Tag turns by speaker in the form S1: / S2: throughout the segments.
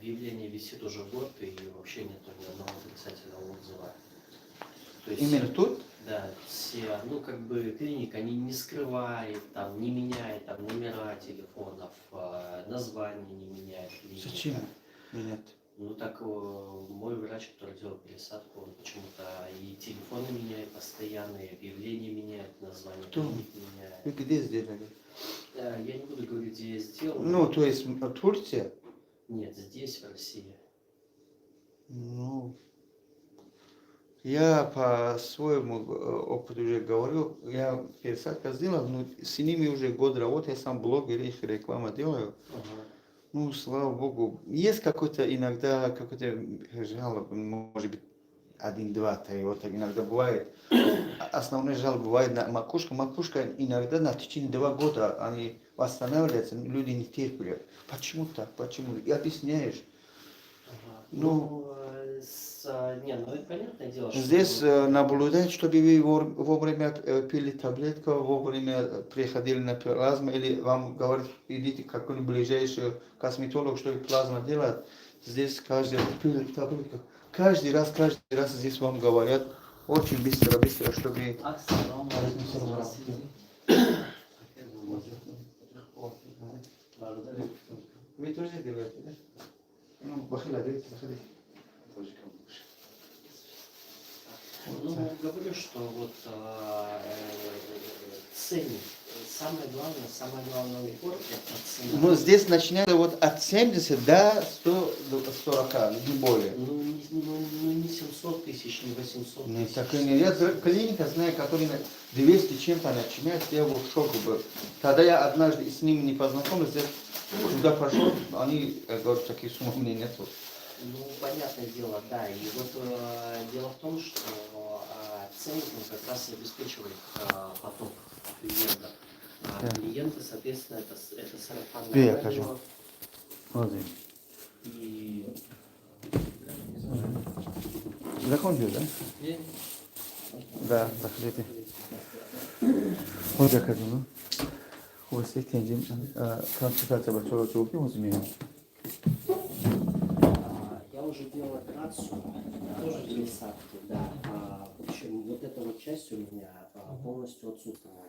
S1: Объявление висит уже год, и вообще нету ни одного отрицательного отзыва. То есть,
S2: Именно тут?
S1: Да, все, ну, как бы клиника не скрывает, там, не меняет там номера телефонов, название не меняет клиника.
S2: Зачем менять?
S1: Ну так мой врач, который делал пересадку, он почему-то и телефоны меняет постоянно, и объявления меняет, название
S2: Кто?
S1: клиники меняет.
S2: Вы где сделали?
S1: Я не буду говорить, где я сделал.
S2: Ну, то есть Турция?
S1: Нет, здесь, в России.
S2: Ну, я по своему опыту уже говорю, я пересадка сделал, но с ними уже год работаю, я сам блогер, их реклама делаю. Ну, слава богу, есть какой-то иногда какой-то жалобы, может быть, один, два, три, вот так иногда бывает. Основная жалоба бывает на макушку. Макушка иногда на течение 2 года они восстанавливаются, люди не терпят. Почему так? Почему? И объясняешь. Ну,
S1: Ну, не, ну это понятное дело, что...
S2: Здесь наблюдать, чтобы вы вовремя пили таблетку, вовремя приходили на плазму, или вам говорят, идите к какой-нибудь ближайший косметолог, чтобы плазма делать. Здесь каждый пили таблетку. Каждый раз здесь вам говорят очень быстро, быстро, чтобы...
S1: Ассалому алейкум, здравствуйте.
S2: Вы тоже делаете, да? Ну, бахила, дайте, заходите.
S1: Ну, говорю, что вот ценник. Самое главное упор — это цена.
S2: Ну, здесь начинается вот от 70 до 140, не более.
S1: Ну, не 700 тысяч, не 800
S2: Не,
S1: тысяч.
S2: так и не. Я клиника знаю, который на 200 чем-то начинает, я в шоке был. Тогда я однажды с ними не познакомился, я туда пошел, они говорят, такие суммы у меня нету.
S1: Ну, понятное дело, да. И вот дело в том, что ценник он как раз и обеспечивает поток клиентов. А
S2: Да.
S1: клиенты, соответственно, это сарафанное
S2: Где я
S1: радио.
S2: хожу? Вот.
S1: И
S2: Закончил, да? Да, заходите. Вот я хожу, ну. Хуб, тенҷим консультация бачаҳоро ҷавоб ҳозир меоям.
S1: Я уже делал операцию, тоже пересадки, да. В общем, вот эта вот часть у меня полностью отсутствовала.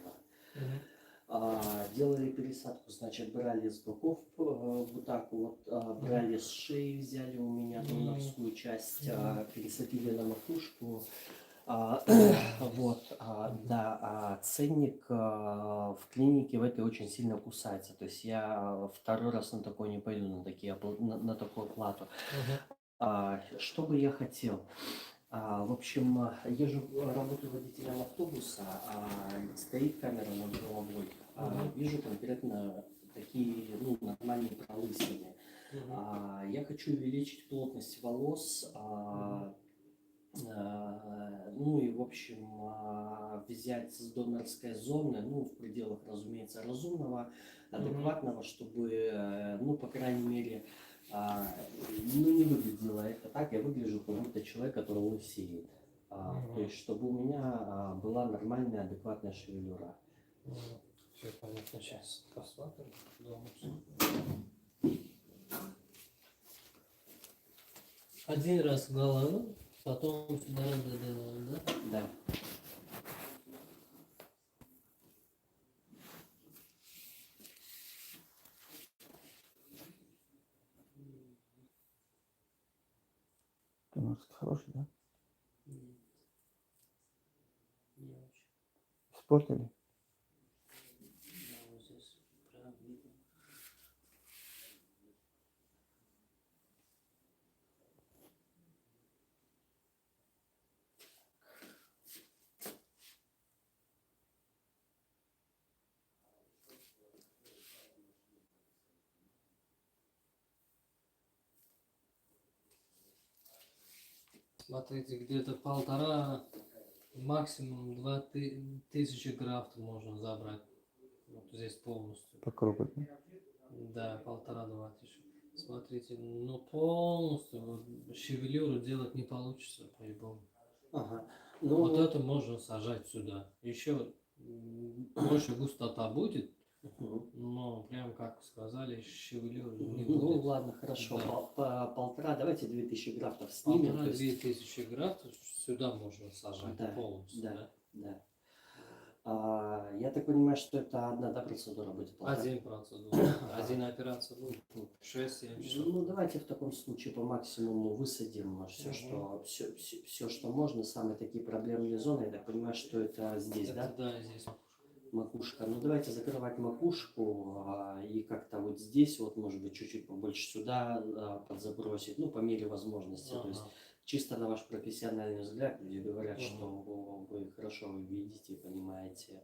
S1: Делали пересадку, значит, брали с боков вот так вот, брали с шеи, взяли у меня донорскую часть, пересадили на макушку. Вот, да, ценник в клинике в этой очень сильно кусается. То есть я второй раз на такое не пойду, на такую оплату. Что бы я хотел? В общем, я же работаю водителем автобуса, стоит камера над головой, вижу конкретно такие, ну, нормальные пролысины. Я хочу увеличить плотность волос, ну и, в общем, взять с донорской зоны, ну, в пределах, разумеется, разумного, адекватного, чтобы, ну, по крайней мере, ну, не выглядело это так, я выгляжу как будто человек, который лысеет. То есть, чтобы у меня была нормальная, адекватная шевелюра.
S3: Все понятно. Сейчас посмотрим дома. Один раз голову, потом сюда доделал, да?
S1: Да.
S2: Хороший, да?
S1: Нет. Не очень.
S2: Испортили?
S1: Да, вот здесь прям видно.
S3: Смотрите, где-то 1,5, максимум 2 тысячи графтов можно забрать. Вот здесь полностью.
S2: По кругу, да?
S3: Да, 1,5-2 тысячи. Смотрите, ну полностью вот, шевелюру делать не получится по-любому.
S1: Ага. Ну,
S3: Вот это можно сажать сюда. Еще больше густота будет.
S1: Мгм.
S3: Но прям как сказали, шевелюру не
S1: Ну
S3: будет.
S1: Ладно, хорошо.
S3: Да.
S1: Полтора, давайте 2000 графтов снимем. То
S3: Полтора-две
S1: есть,
S3: тысячи графтов сюда можно сажать
S1: Да,
S3: полностью,
S1: да.
S3: да?
S1: Да. Я так понимаю, что это одна, да, процедура будет? Полтора?
S3: Один процедура, один операция будет. 6-7 часов.
S1: Ну, давайте в таком случае по максимуму высадим все,
S3: Мгм.
S1: Что, все, все, все, что можно, самые такие проблемные зоны. Я так понимаю, что это здесь,
S3: Это
S1: да?
S3: да, здесь.
S1: Макушка. Ну, давайте закрывать макушку и как-то вот здесь, вот, может быть, чуть-чуть побольше сюда подзабросить, ну, по мере возможности. То есть чисто на ваш профессиональный взгляд, люди говорят,
S3: Мгм.
S1: что вы хорошо видите, понимаете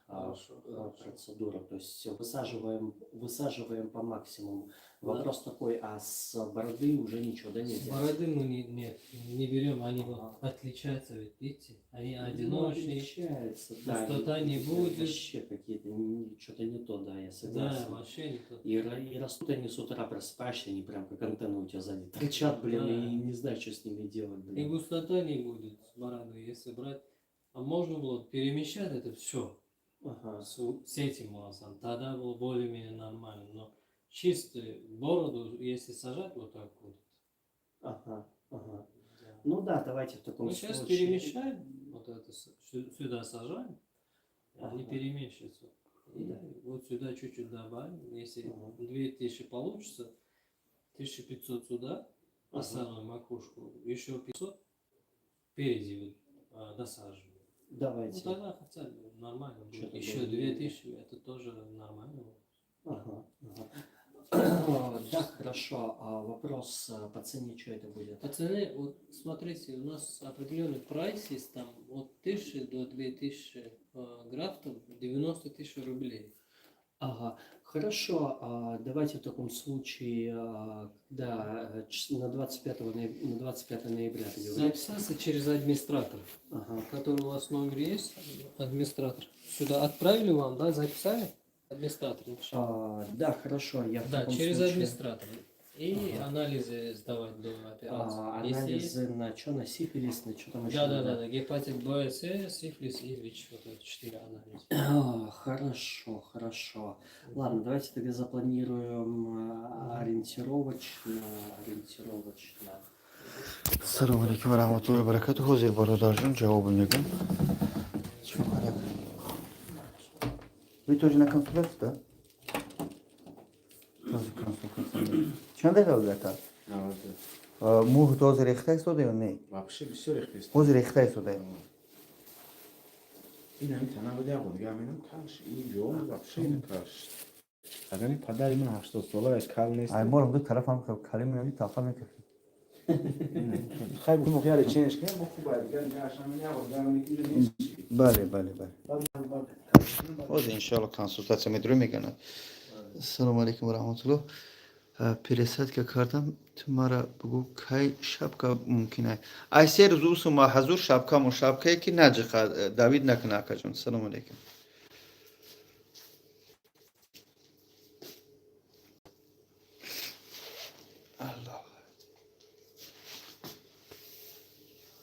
S3: Хорошо, хорошо.
S1: процедуру. То есть высаживаем, высаживаем по максимуму.
S3: Да.
S1: Вопрос такой, а с бороды уже ничего, да,
S3: С
S1: нельзя?
S3: бороды мы не, нет, не берем, они вот отличаются, ведь видите, они
S1: Ну,
S3: одиночные.
S1: Отличается, да.
S3: Густота не будет.
S1: Вообще какие-то, что-то не то, да, я
S3: Да,
S1: согласен.
S3: вообще не то.
S1: И растут они с утра, просыпаешься, они прям как антенны у тебя сзади торчат, блин,
S3: Да.
S1: и не знаю, что с ними делать,
S3: И
S1: блин.
S3: густота не будет с бороды, если брать. А можно было перемещать это все с этим волосом, тогда было более-менее нормально. Но чистую бороду, если сажать вот так вот. Да.
S1: Ну да, давайте в таком
S3: Мы сейчас
S1: случае.
S3: перемещаем, вот это сюда сажаем, и они перемещаются. И вот сюда чуть-чуть добавим, если 2000 получится, 1500 сюда, остальную макушку, еще 500 впереди вот, досаживаем. Ну
S1: Давайте.
S3: Тогда хотя бы нормально будет.
S1: Что-то
S3: Еще
S1: более-менее.
S3: 2000, это тоже нормально будет.
S1: Ага. Да, хорошо. А вопрос по цене, что это будет?
S3: По цене, вот смотрите, у нас определенный прайс есть там от 1000 до 2000 графтов, 90 тысяч рублей.
S1: Ага, хорошо. Давайте в таком случае, да, на 25 ноября ты говоришь?
S3: Записаться через администратора, который у вас номер есть, администратор. Сюда отправили вам, да, записали? Администратор напиши.
S1: Да, хорошо. Я в
S3: Да,
S1: таком
S3: через
S1: случае.
S3: администратора. И анализы сдавать до операции. Если
S1: Анализы
S3: есть.
S1: на что? На сифилис, на что там еще?
S3: Да, да,
S1: надо?
S3: да, гепатит Б, С, сифилис и ВИЧ. Вот это четыре анализа.
S1: Хорошо, хорошо. Ладно, давайте тогда запланируем ориентировочно, ориентировочно.
S2: Салому алейкум ва раҳматуллоҳи ва баракату. Ҳозир бародарҷон ҷавоб мегӯм. Чӣ харак? Вы тоже на консультацию, да? Тоже консультация. Чанд дақиқа ака? Мӯ ҳозир рехта истода ё не?
S4: Вообще бисёр рехта.
S2: Ҳозир рехта истода.
S4: Ин ҳамин тана буд, як дига ҳаминам калш ин ҷо вообще ин калш. Агани падари ман 80 сола кал нест.
S2: Ай морам ду тараф ҳам калим меоди тафа мекашид.
S4: Хай бу моқяре ченш кунем, бо хуб дигар гаашам як дига ҳамин инҷо нест.
S2: Бале, бале, бале. Ҳозир иншоалло консултатсия медурем меганад. Ассалому алайкум ва раҳматуллоҳ. Пересадка кардам, ту мара бугӯ, кай шапка мумкин ай? Ай 3 рӯз усума ҳазур шапкамо, шапкае ки наҷиқа давид накуна, акаҷон. Салому алайкум. Аллоҳ.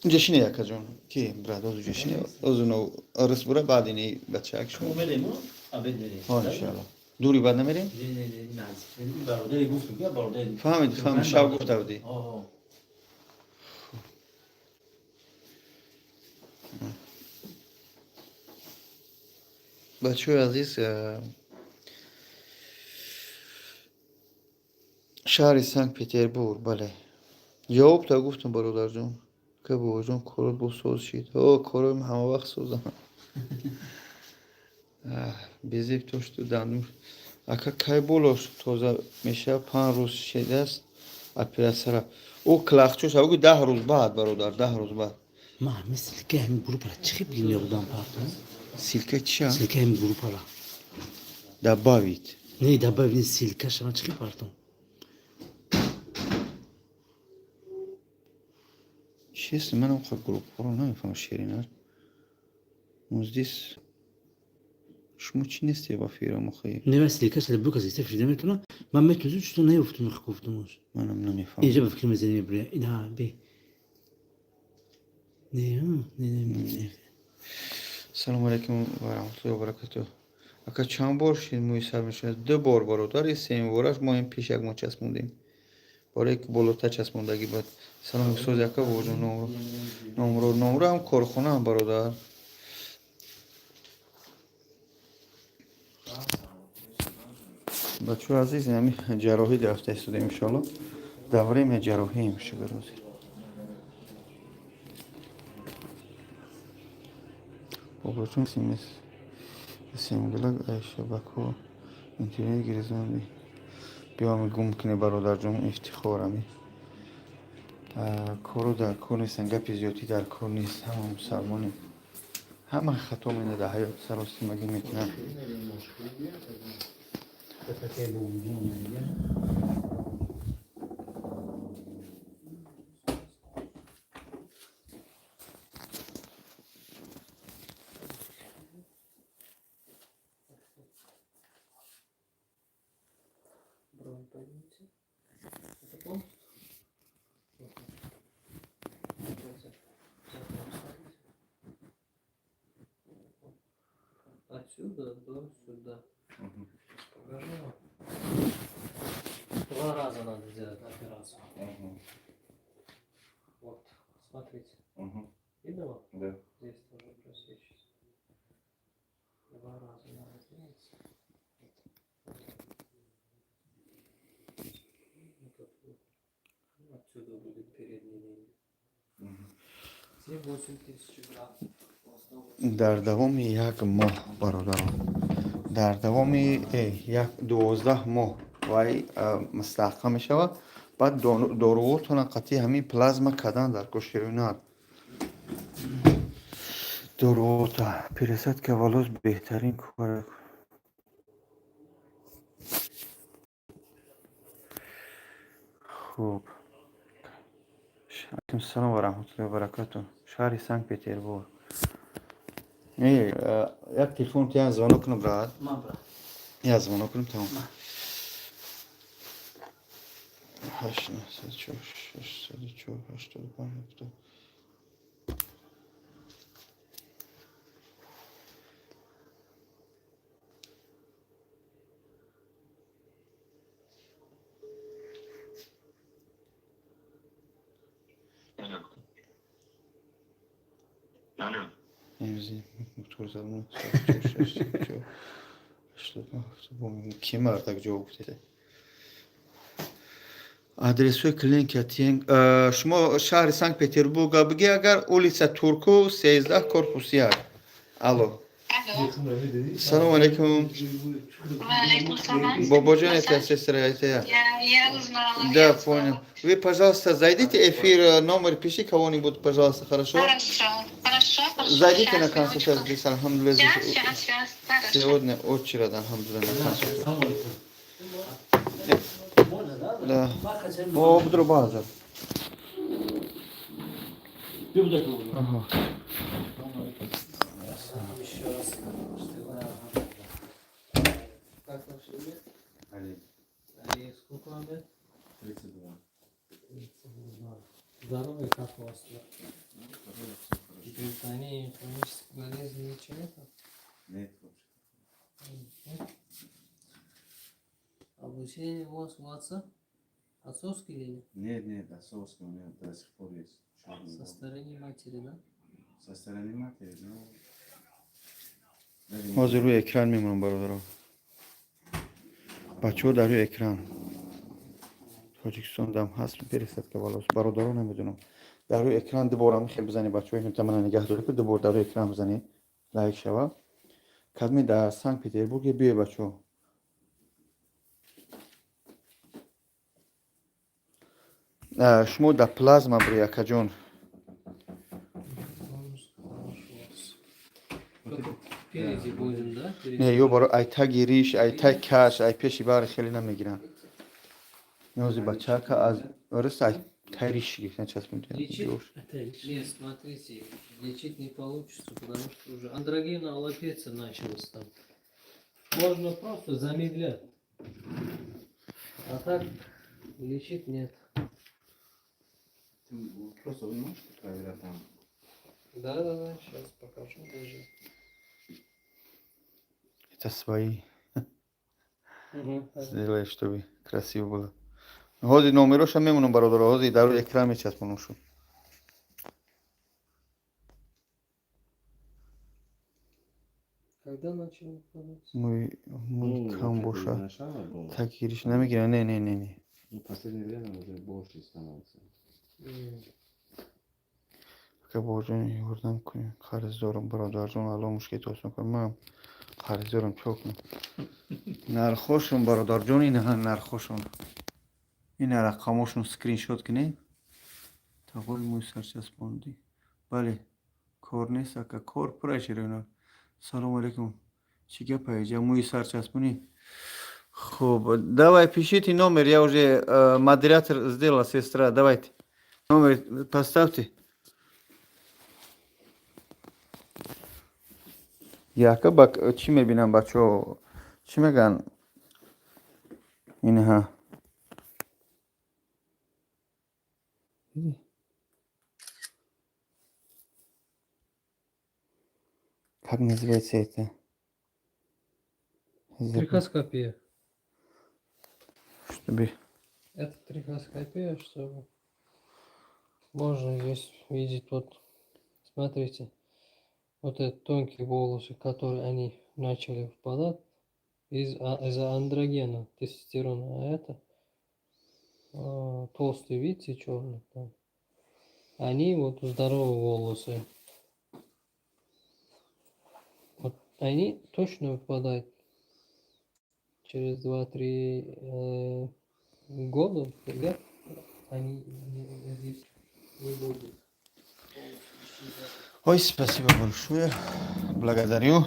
S2: Инҷа шине, акаҷон. Ки брат, озу ҷа шине. Озу но арыс бура баъд ини бачаак шумо.
S5: Мерем, обед мерем.
S2: Ҳо, иншоалло. Дури баъд намерем?
S5: Не, не, не, наздик. Бародари гуфтум, ки бародари.
S2: Фаҳмидӣ, фаҳмидӣ, шаб гуфта будӣ.
S5: Оҳо.
S2: Бачаҳои азиз, шаҳри Санкт Петербург, бале. Ҷавоб та гуфтам, бародарҷон. Ка бобоҷон, корот бо соз шид. О, короим ҳама вақт созам. Безеб то что дандум. Ака, кай болош тоза мешава? 5 рӯз шидааст оператсияра. О, клахчош агу 10 рӯз баъд, бародар, 10 рӯз баъд.
S6: Ма ҳамин ссылка и ҳамин группара чӣ хел меёбудам, партон?
S2: Ссылка чия?
S6: Ссылка и ҳамин группара.
S2: Добавить.
S6: Не, добавить не, ссылка шава чӣ хел партон?
S2: Честно, манам ха группаро намефаҳмам, шеринар. Муздис шумо чӣ несте ба фирам охи?
S6: Не, ва ссылка шала бу кас иста фирида метавона. Ман метонистам, чуто наёфтум, гуфтумош.
S2: Манам намефаҳмам.
S6: Инҷа ба фикр мезанем, мебуря. Ина бе. Не, не, не, не.
S2: Салому алайкум ва раҳматуллоҳи ва баракатуҳ. Ака, чанд бор шид мӯи сар мешавад? Ду бор, бародар, и сеюмвораш мо ин пеш як моҳ часпондем, бораи ки болотар часпондагӣ буд. Салом, сози, ака, бобоҷон, номро ҳам корхонаам, бародар. Бачаҳои азиз, ами ҷарроҳӣ рафта истодаем, иншоалло, дар время ҷарроҳием, шукр ҳозир. Бобоҷон, смс семгалак ай шабакаҳо интернет гирезонди, биёми гум кунӣ, бародарҷон, ифтихор. Ами кору дар кор нестан, гапи зиёдӣ дар кор нест. Ҳама мусалмонем, ҳама хато мена дар ҳаёт, саросимагӣ мекунанд.
S3: Брови поднимите. Это полностью? Вот так. Давайте. Закон смотрите. Отсюда до сюда. Сейчас покажу вам. Два раза надо сделать операцию. Вот, смотрите. Видно вам?
S4: Да.
S3: Здесь тоже просвечивается. Два раза надо сделать. Вот это вот. Отсюда будет передняя линия. 7-8 тысяч грамм.
S2: Дар давоми як моҳ, бародарон, дар давоми як 12 моҳ вай мустаҳкам мешавад. Баъд доруҳотона қатъи ҳамин плазма кардан дар коширинат доруҳота. Пересадка волос беҳтарин кор. Хуб, алайкум салом ва раҳматуллоҳи ва баракату. Шаҳри Санкт Петербург. Як телефон, я звонок кунам, брат. Я звонок кунам, тамом. 8 904 604 85 70.
S7: Алло.
S2: Мотор задам. 604 85. Ки мардак ҷавоб гуфтед? Адресҳои клиника тиен. Шумо шаҳри Санкт Петербурга биги, агар улица Турку, 13, корпус 1. Алло.
S7: Алло.
S2: Салому алейкум.
S7: Валейкум салам.
S2: Бободжон, это сестра, это я.
S7: Я узнала.
S2: Да,
S7: я
S2: понял.
S7: узнала.
S2: Вы, пожалуйста, зайдите эфир, номер пиши кого-нибудь, пожалуйста, хорошо?
S7: Хорошо, хорошо, хорошо.
S2: Зайдите
S7: Щас,
S2: на консультацию
S7: минуточку.
S2: здесь, алхамдулилля.
S7: Сейчас, сейчас, сейчас. Хорошо.
S2: Сегодня очередь, алхамдулилля, на консультацию.
S5: Можно, да?
S2: Да. О, Бдрубаза. Ага.
S3: Еще раз. Как ваше имя?
S4: Али.
S3: Али, сколько вам лет?
S4: 32.
S3: 32. Здоровье как у вас? Гипертония, хронические болезни, ничего нет?
S4: Нет вообще.
S3: Мгм. Облучение у вас у отца? Отцовский или нет?
S4: Нет, нет, отцовский у меня до сих пор есть. Чёрный
S3: Со
S4: был.
S3: стороны матери, да?
S4: Со стороны матери, ну... даже
S2: Ҳозир рӯи экран мемонам, бародаро. Бачаҳо, дар рӯи экран. Тоҷикистон дам ҳаст пересадка волос. Бародаро, намедонам. Дар рӯи экран дубора хел бизани, бачаҳо, инта мана нигаҳ доред, ки дубор дар рӯи экран бизани. Лайк шава. Кадми дар Санкт Петербурге биё, бачаҳо. Шумо дар плазма бури, акаҷон.
S3: Тонус хороший у вас. Только впереди будем, да? Впереди.
S2: Не, ё баро айтаги риш, айтай каш, ай пеши бар хеле намегиранд. Нози бачака аз рис айтай риш гирифтан часпондиям.
S3: Лечить? Нет, смотрите, лечить не получится, потому что уже андрогенная алопеция началась там. Можно просто замедлять. А так лечить нет.
S4: Ты просто вы можете проверять там?
S3: Да, сейчас покажу даже.
S2: Какие-то свои сделай, чтобы красиво было. Ҳозир номероша мемонам, бародаро, ҳозир дар рӯи экран мечаспонам шу.
S3: Когда начали выпадать?
S2: Мӯй мӯй
S4: Ну,
S2: кам
S4: вот
S2: боша.
S4: начало было.
S2: Так гириш намегира, не, не, не, не.
S4: Ну, в последнее время уже больше становится.
S2: Ака Бобоҷон, ёрдам кунед, қарз дорам, бародарҷон, Алло мушкилит осон кунад. Ман қарз дорам, чо кунам? Нархошон, бародарҷон, инаҳа нархошон. Ина рақамошон скриншот кунед. Тағои мӯи сарчаспондӣ. Бале, кор нест, ака, кор пура широ. Салому алейкум. Чӣ гапа иҷа мӯи сарчаспонӣ? Хуб, давай пишите номер, я уже модератор сделала, сестра, давайте. Номер поставьте. Яка ба чӣ мебинам, бачаҳо? Чӣ мегӯянд? Инҳа. Дидӣ? Как называется это? Забыл.
S3: Трихоскопия.
S2: Чтобы
S3: Это трихоскопия, чтобы можно здесь видеть, вот, смотрите, вот этот тонкие волосы, которые они начали впадать из-за андрогена, тестостерона, а это толстые, видите, черные там, они вот здоровые волосы. Вот они точно выпадают через 2-3 года, лет, они здесь не будут.
S2: Ой, спасибо большое. Благодарю.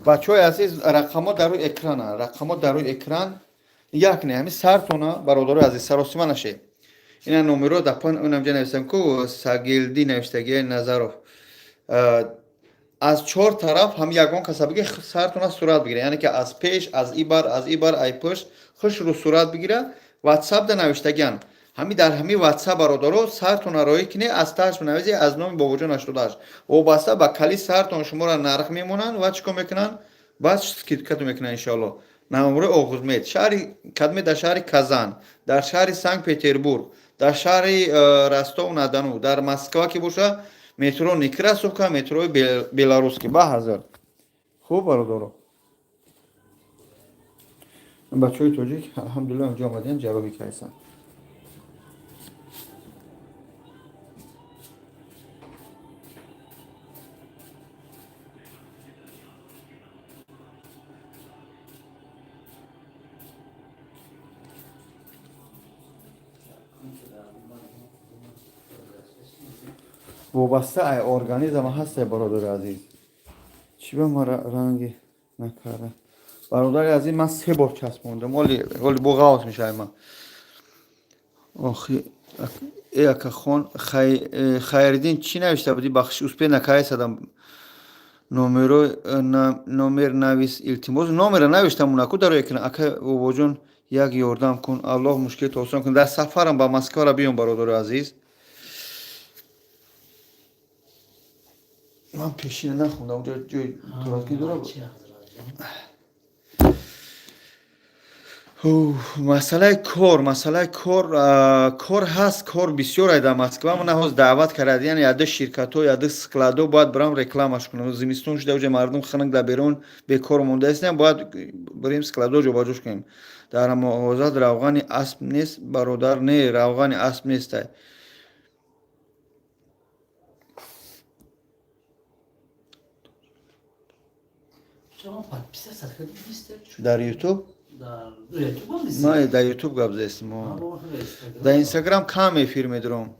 S2: Бачаҳои азиз, рақамҳо дар рӯи экрана. Рақамҳо дар рӯи экран. Як не, ҳамин сартона, бародарои азиз, саросима нашед. Ина номеро дар поин онам ҷа нависам ку Сагилдӣ навиштагии Назаров. Аз чор тараф ҳам ягон каса биги сартона сурат бигира. Яъне ки аз пеш, аз ибар, аз ибар, ай пушт, хушрӯ сурат бигира. WhatsApp да навиштагиан. Ҳами дар ҳами WhatsApp, бародаро, сартона роҳӣ кине, аз таҳаш бинавизе аз номи Бобоҷон 88. Вобаста ба кали сартон шуморо нарх мемонанд ва чӣ кор мекунанд? Баъд скидкату мекунанд, иншоалло. Номерои Оғузмед. Шаҳри кадме, дар шаҳри Казан, дар шаҳри Санкт Петербург, дар шаҳри Ростов на Дону, дар Москва ки боша, метро Некрасовка, метрои Белорусский. Ба ҳазар. Хуб, бародаро. Бачаҳои тоҷик, алҳамдулиллаҳ, инҷо омадем, ҷарроҳӣ карданд. Вобаста ай организма ҳасте, бародари азиз. Чӣ ба мара ранги накарда, бародари азиз? Ман се бор часпондам, оли бо ғавс мешавам ман. Охи э акахон Хайриддин, чӣ навишта будӣ? Бахши, успеть накардам. Номеро, номер навис, илтимос. Номера навиштам, унаку дар экран. Ака Бобоҷон, як ёрдам кун, Аллоҳ мушкилит осон кун. Дар сафарам ба Москвара биём, бародари азиз. Ман пешина нахондам, унҷо ҷои туратки дорам. Масъалаи кор, масъалаи кор, кор ҳаст, кор бисёр ай дар Москва. Мана ҳоз даъват кард, яъне яда ширкатҳо, яда складо бояд бирам рекламаш кунам. Зимистон шуда, уҷа мардум хунук, дар берун бекор монда истем, бояд бирем складо ҷобаҷош кунем. Дар муҳозат равғани асп нест, бародар? Не, равғани асп нестай.
S6: Шумо подписаться кардед?
S2: Дар Ютуб?
S6: Дар Ютуб ҳам нест?
S2: Ман дар Ютуб гап застем. Дар Инстаграм кам эфир медорам.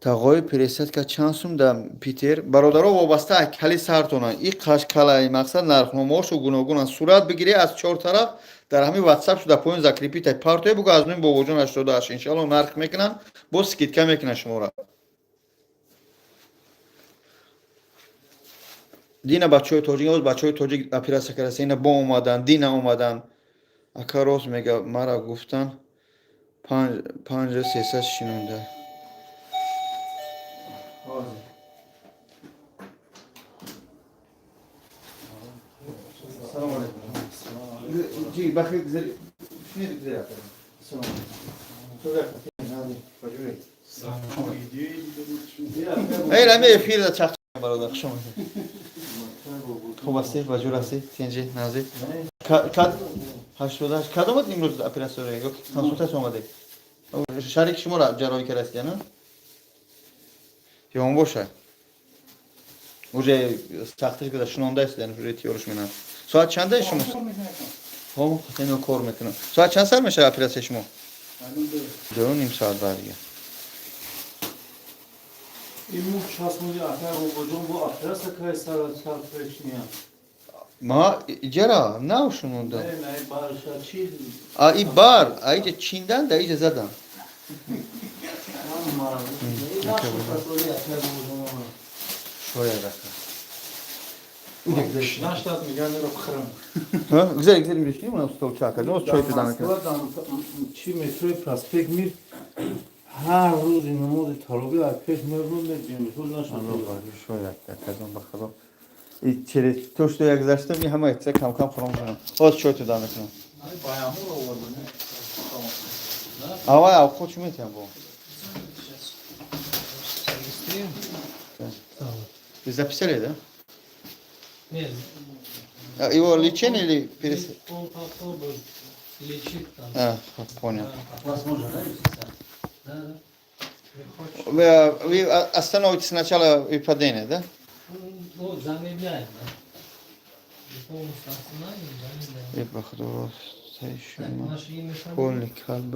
S2: Тағои, пересадка чанд сум дар Питер? Бародаро, вобаста ай кали сартона и қашкалаи мақсад нархномаҳошо гуногунанд. Сурат бигирӣ аз чор тараф, дар ҳамин ватсап шуда поён закрепить ай партое, бугӯ аз номи Бобоҷон 88, иншоалло нарх мекунанд, боз скидка мекунанд шуморо. Дина бачаҳои тоҷик, оз бачаҳои тоҷик оператсия кардаст, ина бо омадан, дина омадан. Ака, рост мега, мара гуфтан панҷа сесад шинонда. Бахир гузари. Шинед гузари апа. Салом. Эй, рами эфир да чақ бародар, хуш омадед. Хуб ҳастед, ба ҷур ҳастед, тинҷи, назӣ. Кад 88 кадомат имрӯз оператсия ё консултатсия омадед? Шарики шуморо ҷарроҳӣ кардастед, на? Ё он боша? Уже сахтиш гузашт, шунондаст, яъне уже тиёрш менам. Соат чанде шумо? Ҳо, хатено кор мекунам. Соат чанд сар мешавад оператсияи шумо? 2:30 соат баъд дига.
S8: Имрӯз часмоди акай Бобоҷон бо оператсия кай сар сар пешния.
S2: Ма иҷара нав шунонда.
S8: Не, не, барша чи?
S2: А и бар, а иҷа чиндан да иҷа задан.
S8: Ман
S2: Шояд ака.
S8: Наштад меган ро храм.
S2: Ҳа, гузари гузари мешинем, ман столча ака. Ҷон чой пида мекунам.
S8: Чи метрои проспект Мир ҳар рӯзи намози тарових аз пеш мебурд мебинем нашад.
S2: Шояд ака, ба худо. И через то, что я гузаштам, и ҳама чиза кам-кам хӯром кунам. Ҳоз чой туда мекунам. Авай авқот чӣ метиҳам бо? Вы записали, да?
S3: Нет.
S2: А, его лечение или перес...
S3: Он попробует лечить там.
S2: А, понял.
S5: Вас можно, да,
S3: Да, да.
S2: Вы остановите сначала выпадение, да?
S3: Ну, замедляем, да. Полностью останавливаем, замедляем. Наше имя
S2: Полный калб.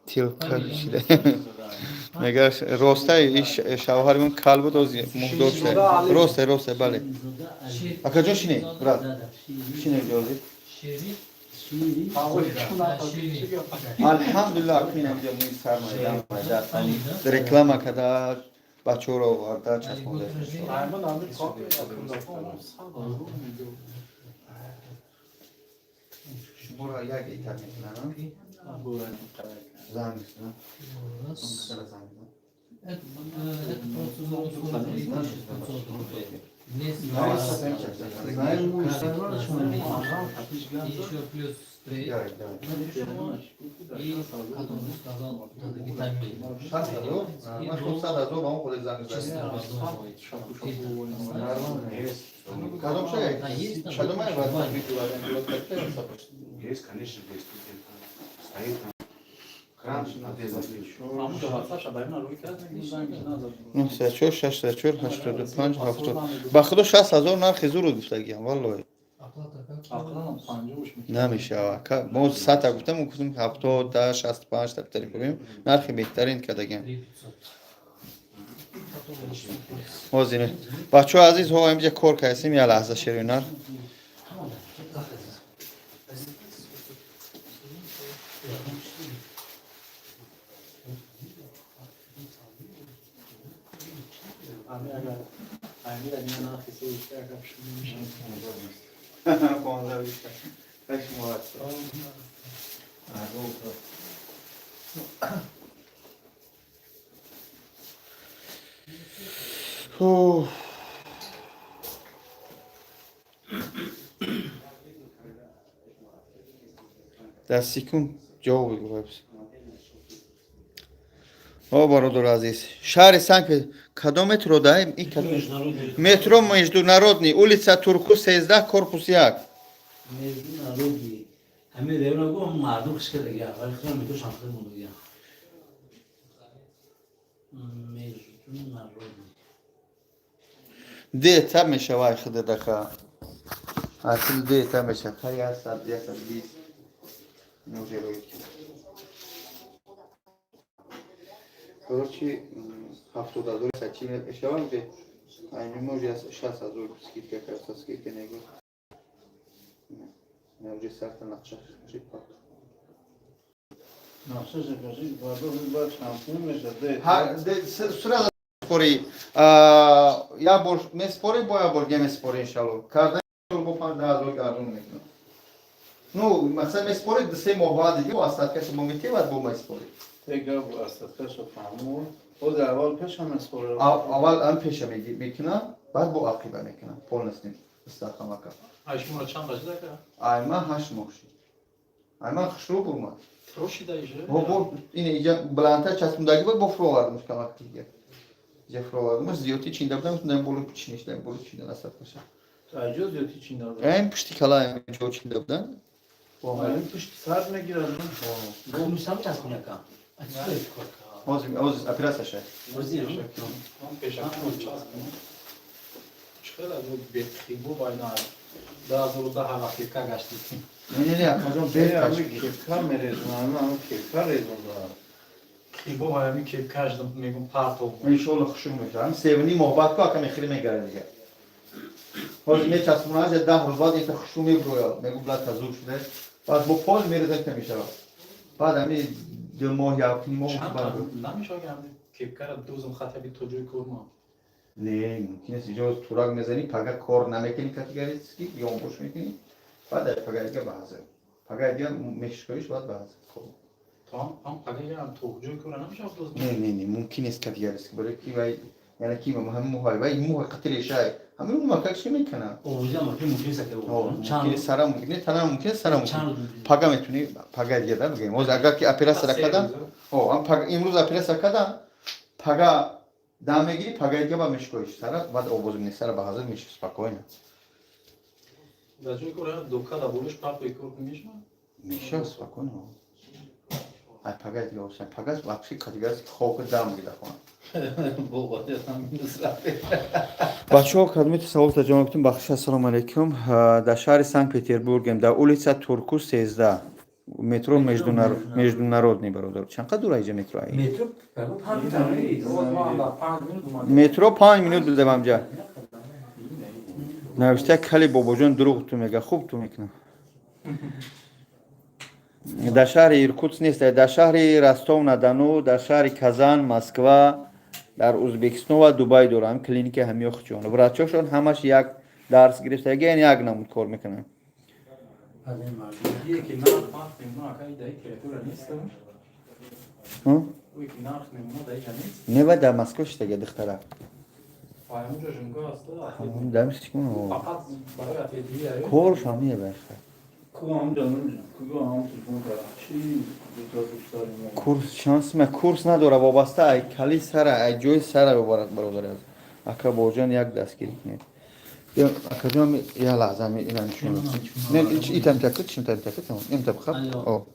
S2: Тил кал шида. Мегаш ростай иш шавҳаримон кал буд, оз муҳдор шуда. Ростай, ростай, бале. Акаҷон шине, брат. Шине ҷози. Алҳамдулиллаҳ, акнун инҷа мӯи сар майда майда реклама када бачаҳоро оварда часпонда. Шуморо як этап мекунам. Занг мекунам.
S3: Это процедура 3500 рублей. Еще плюс спрей. И, как он сказал, надо витамин.
S4: Есть, конечно, есть. Стоит там. Кран отдельно.
S2: 904 604 85 70. Ба худо 60 000 нархи зуруд гуфтагиям, валлоҳи. Намешава. Мо сата гуфтам, гуфтам 70 та 65 та телефоним. Нархи беҳтарин кардагиям. Ҳозир. Бачаҳо азиз, ҳо инҷа кор кардем, як лаҳза шеринар. Дар секунд ҷавоб гӯяд. О, бародар азиз, шаҳри Санкт кадом метро да? Метро Международный, улица Турку 13, корпус 1.
S6: Международный. Ҳамин района го мардум хишка дига, вале худам метро шанхи мондагия. Международный.
S2: Ду этап мешава ай худ дака. Ай худ ду этап мешава. Хай 100 120. Уже Короче, 70 000 сачи мешава уже. Ай не может 60 000 скидка, кажется, скидка не го. Не уже сарта нақша чипа.
S8: Нақша шакаши баъд чанд мешад?
S2: Ҳа, сразу спори. Я бор меспори, бо я бор меспори иншалло. Карда бо 5000 гардон мекунам. Ну, масалан меспори 2-3 моҳ баъд дига остаткаша бо метевад бо меспори.
S8: Тега остаткаша фаҳму. Боз аввал пеша меспори.
S2: Аввал ам пеша мекунам, баъд бо ақиба мекунам полностью. Писархамака.
S9: Ай, шуморо чанд қашида ка?
S2: Ай ман 8 моҳ шид. Ай ман хушрӯ бурмад.
S9: Фурошида иже?
S2: Бо ин иҷа баландтар часпондагӣ буд, бо фуровардимш камак дига. Иҷа фуровардимш, зиёдтӣ чинда будам, дар боло чиниш, дар боло чинда насадкаша.
S8: Айҷо зиёдтӣ чинда?
S2: Ин пушти кала ҷо чинда будан.
S8: Ин пушти сар мегирад.
S5: Мусам часпоняка.
S2: Ҳозир, ҳозир операция шад.
S9: Ман пешакон часпонам. Чӣ хеле бехибо байна 2010 вақти ка гаштӣ.
S2: Не, не, не, акаҷон, бе.
S8: Кепка мерезонам, ам кепка резонда.
S9: Хибо ҳами кепка шдам, мегум партов.
S2: Иншоалло хушук мешавад. 3,5 моҳ баъд ку ака мехири мегарад дига. Ҳозир мечаспонад, 10 рӯз баъд инта хушу меброяд. Мегум блата зуд шуда. Баъд бо пол мерезад, ка мешавад. Баъд ҳами 2 моҳ, 1,5 моҳ баъд.
S9: Намешавад ҳами кепкара дузм хатаби то ҷои кор ма?
S2: Не, мумкин аст. Иҷо турак мезанӣ, пага кор намекунӣ категорически, ёнбош мекунӣ. Баъд дар пага дига ба ҳазр. Пага дига мешикоиш, баъд ба ҳазр.
S9: То ҳам пага ҳам то ҷои кора намешавад дузм?
S2: Не, не, не, мумкин нест категорически. Барои ки вай, яъне ки ҳамин мӯҳай, вай мӯҳай қатри решай. Ҳамин мӯҳай чӣ мекунад? Мумкин сара мумкин, не, тана мумкин, сара мумкин. Пага метунӣ, пага дига да бигем. Ҳозир агар ки операция кардан, о, ам пага имрӯз операция кардан, пага дам мегирӣ, пага дига ба мешикоиш сара, баъд овоз мекунӣ, сара ба ҳазр меши спокойно.
S9: Дар ҷои кор дока да болиш партои кор мешавад?
S2: Мешавад спокойно. Ай пага дига осан, пага вообще категорически хок дам гида хона. Бачаҳо, кадомите савол таҷома кунем. Бахшиш, ассалому алайкум. Дар шаҳри Санкт Петербургем, дар улица Турку, 13, метро Международный. Бародар, чанд қадр дур аиҷа метро? Аи метро 5 минут будем амҷа. Навишта кали бобоҷон дурӯғ ту мега, хуб ту мекунам. Дар шаҳри Иркутск нест, дар шаҳри Ростов на Дону, дар шаҳри Казан, Москва, дар Узбекистон ва Дубай дорам клиника. Ҳамиёхчон врачошон ҳамаш як дарс гирифтаги, яъне як намуд кор мекунанд.
S9: Яке нарх нарх мемона, ака, даи территория нест. Ки нарх мемона, даи ҷа нест.
S2: Не, вай дар Москва шитага духтара.
S9: Ҳамунҷо жунга аст.
S2: Фақат
S9: барои атлетия.
S2: Корш ҳамие бахта.
S8: Ку ҳамҷа куго ҳам телефон кардам. Чӣ дута дӯстари мо?
S2: Курс шанс ма курс надора, вобаста ай кали сара, ай ҷои сара бибарад, бародари аз. Ака боҷон, як дастгирӣ кунед. Акаҷон, я лаҳза, ина нишон. Не, итам такит, чим такит, им таб хаб. О.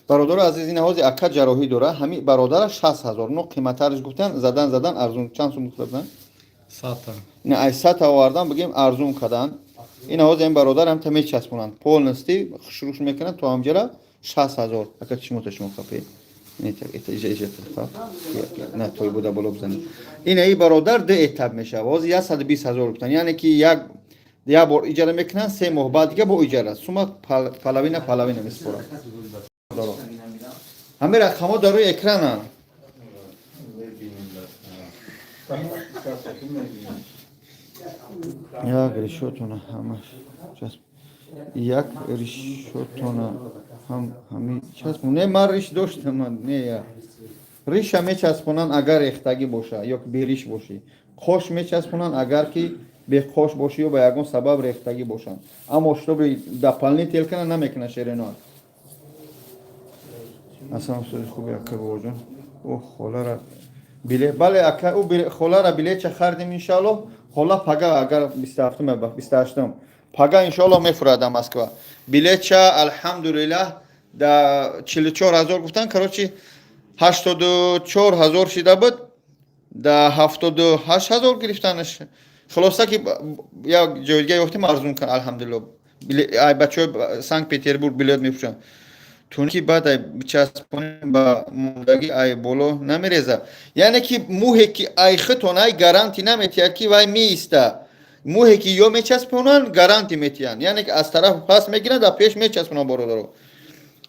S2: Бародару азиз, ина ҳози ака ҷарроҳӣ дора, ҳами бародара 60 0, но қиматтарш гуфтан, задан задан арзун чанд сум гуфтан?
S9: Сата.
S2: Ина ай сата овардан, бигем, арзун кадан. Ина ҳози ин бародар ҳам та мечаспонанд. Полностью хушруш мекунанд то ҳамҷара 60 0. Ака, чимота шумо қапе? На той буда боло бизанед. Ина и бародар ду этап мешавад. Ҳозир 120 000 гуфтан. Яъне ки як бор иҷара мекунанд, 3 моҳ баъд дига бо иҷара. Сума половина половина месупоранд. Ҳамин рақамҳо дар рӯи экрананд.
S8: Мебинем даст. Мебинем.
S2: Як решотона ҳамаш часп. Як решотона ҳам ҳами часп. Не, ман риш доштам, ман не я. Риша мечаспонанд, агар рехтагӣ боша ё ки бериш бошӣ. Қош мечаспонанд, агар ки беқош бошӣ ё ба ягон сабаб рехтагӣ бошанд. Аммо чтобы дополнитель кана намекунад шереноа. Ассалому алайкум, хуби, ака бобоҷон. О, холара билет, бале, ака, ӯ холара билетча хардим, иншааллоҳ. Хола пага, агар 27, 28 пага, иншоаллоҳ, мефурад дар Москва. Билетча, алҳамдулиллаҳ, да 44 000 гуфтан, короче, 84 000 шида буд, да 78 000 гирифтанаш. Хулоса ки як ҷои дига ёфтем, арзун кан, алҳамдулиллоҳ. Ай бачаҳои Санкт Петербург билет мефурӯшанд. Туни баъд ай часпонем ба мондагӣ ай боло намереза. Яъне ки мӯҳе ки ай хитон ай гарантӣ наметиҳад, ки вай меиста. Мӯҳе ки ё мечаспонанд, гарантӣ метиҳанд. Яъне ки аз тараф пас мегиранд, дар пеш мечаспонанд, бародаро.